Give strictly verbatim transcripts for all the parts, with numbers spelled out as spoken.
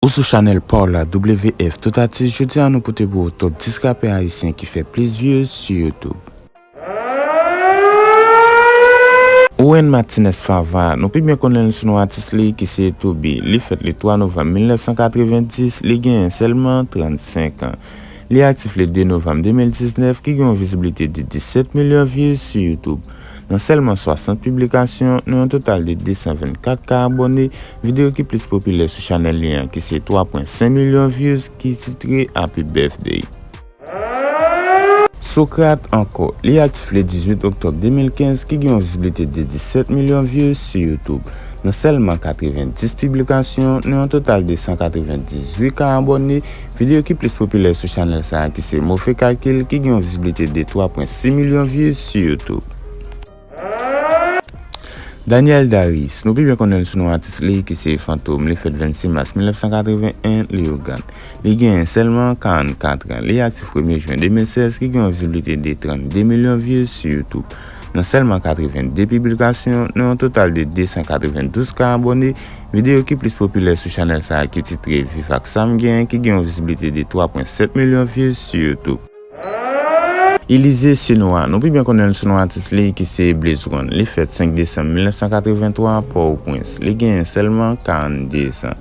Ou sou chanèl pa w la, W F Tout Atis. Jodi a, nou pote pou ou top dis rapè ayisyen ki fè plis views sou YouTube. Owen Martinez Fava, nou pi byen konnen l sou non atis li ki se Toby. Li fèt le twa novanm mil nèf san katrevenndis, li genyen sèlman trannsenk an. Li aktif le de novanm de mil diznèf, ki gen yon vizibilite de disèt milyon views sou YouTube. Nan sèlman swasant piblikasyon, nan yon total de de san vennkat K abòne, videyo ki plis popilè sou chanèl li an, ki se twa pwen senk milyon views, ki titre Happy Birthday. Socrate ankò, li aktif le dizuit oktòb de mil kenz, ki gen yon vizibilite de disèt milyon views sou YouTube. Nan sèlman katrevenndis piblikasyon, nan yon total de san katrevendizuit K abòne, videyo ki plis popilè sou chanèl sa a, ki se Move Kalkil, ki gen yon vizibilite de twa pwen sis milyon views sou YouTube. Daniel Darius, nou pi byen konnen l sou non atis li ki se Fantom. Li fèt vennsis mas mil nèf san katrevenn en, Leyogàn. Li genyen sèlman karannkat an. Li aktif premye jen de mil sèz, ki gen yon vizibilite de trannde milyon views sou YouTube. Nan sèlman katrevenndde piblikasyon, nan yon total de de san katrevendouz K abòne, videyo ki plis popilè sou chanèl sa a ki titre Viv ak sa m genyen, ki gen yon vizibilite de twa pwen sèt milyon views sou YouTube. Elysée Senoa, nou pi byen konnen l sou non atis li ki se Blaze One. Li fèt senk desanm mil nèf san katrevenntwa, Pòtoprens. Li genyen sèlman karannde zan.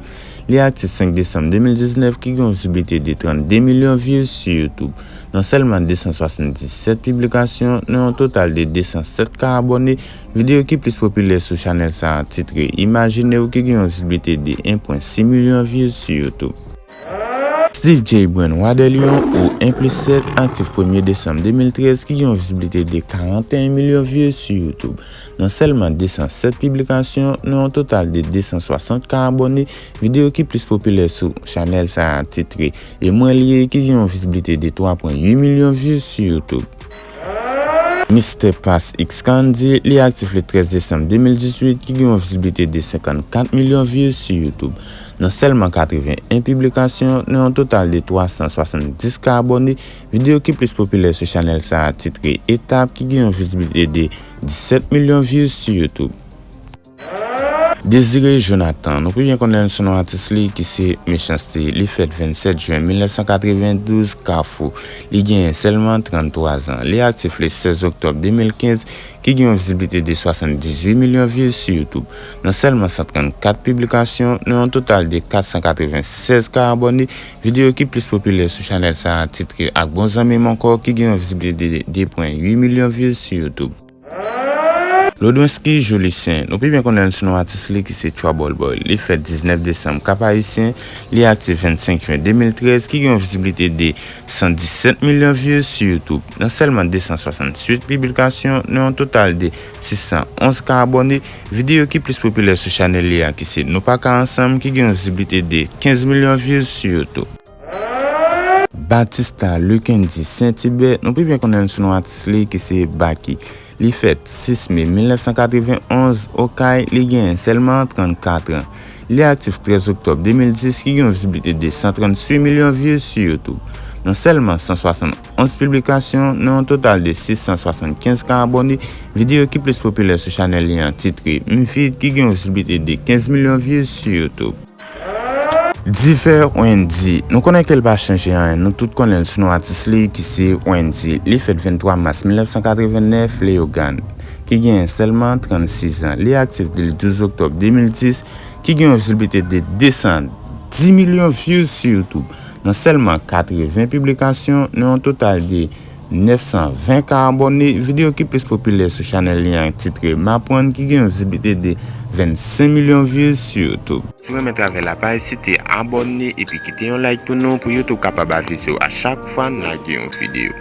Li aktif senk desanm de mil diznèf, ki gen yon vizibilite de trannde milyon views sou YouTube. Nan sèlman de san swasanndisèt piblikasyon, nan yon total de de san sèt K abòne, videyo ki plis popilè sou chanèl sa a titre Imajine w, ki gen yon vizibilite de en pwen sis milyon views sou YouTube. Steve J Brand, Roi des Lions, ou en plis sèt, aktif premye desanm de mil trèz, ki gen yon vizibilite de karanteyen milyon views sou YouTube. Nan sèlman de san sèt piblikasyon, nan yon total de de san swasant K abòne, videyo ki plis popilè sou chanèl sa a titre E mwen l ye, ki gen yon vizibilite de twa pwen uit milyon views sou YouTube. Mister Pass X Candy, li aktif le trèz desanm de mil dizuit, ki gen yon vizibilite de senkannkat milyon views sou YouTube. Nan sèlman katrevenn en piblikasyon, nan yon total de twa san swasanndis K abòne, videyo ki plis popilè sou chanèl sa a titre Etap, ki gen yon vizibilite de disèt milyon views sou YouTube. Désiré Jonathan, nou pi byen konnen l sou non atis li ki se Mechanste. Li fèt vennsèt jen mil nèf san katrevendouz, Kafou. Li genyen sèlman tranntwa zan. Li aktif le sèz oktòb de mil kenz, ki gen yon vizibilite de swasanndizuit milyon views sou YouTube. Nan sèlman san trannkat piblikasyon, nan yon total de kat san katrevensèz K abòne, videyo ki plis popilè sou chanèl sa a titre Ak bon zanmi m ankò, ki gen yon vizibilite de de pwen uit milyon views sou YouTube. Lodwensky Jolicen, nou pi byen konnen l sou non atis li ki se Trouble Boy. Li fèt diznèf desanm, Kap Ayisyen. Li aktif vennsenk jen de mil trèz, ki gen yon vizibilite de san disèt milyon views sou YouTube. Nan sèlman de san swasantuit piblikasyon, nan yon total de sis san onz K abòne, videyo ki plis popilè sou chanèl li a ki se Nou Pa Ka Ansanm, ki gen yon vizibilite de kenz milyon views sou YouTube. Batista Lukendi Sentibè, nou pi byen konnen l sou non atis li ki se Baky. Li fèt sis me mil nèf san katrevenn onz, Okay. Li genyen sèlman trannkat an. Li aktif trèz oktòb de mil dis, ki gen yon vizibilite de san tranntuit milyon views sou YouTube. Nan sèlman san swasann onz piblikasyon, nan yon total de sis san swasannkenz K abòne, videyo ki plis popilè sou chanèl li an titre M Vid, ki gen yon vizibilite de kenz milyon views sou YouTube. Divè Wendy, nou konnen ke l pa chanje anyen, nou tout konnen l sou non atis li ki se Wendy. Li fèt venntwa mas mil nèf san katrevennèf, Leyogàn, ki genyen sèlman trannsis an. Li aktif de douz oktòb de mil dis, ki gen yon vizibilite de de san dis milyon views sou YouTube. Nan sèlman katreven piblikasyon, nan yon total de nèf san ven K abòne, videyo ki plis popilè sou chanèl li an titre M Aprann, ki gen yon vizibilite de vennsenk milyon views sou YouTube. Si w renmen travay la, pa ezite abòne epi kite yon like pou nou, pou YouTube kapab avize w a chak fwa n lage yon videyo.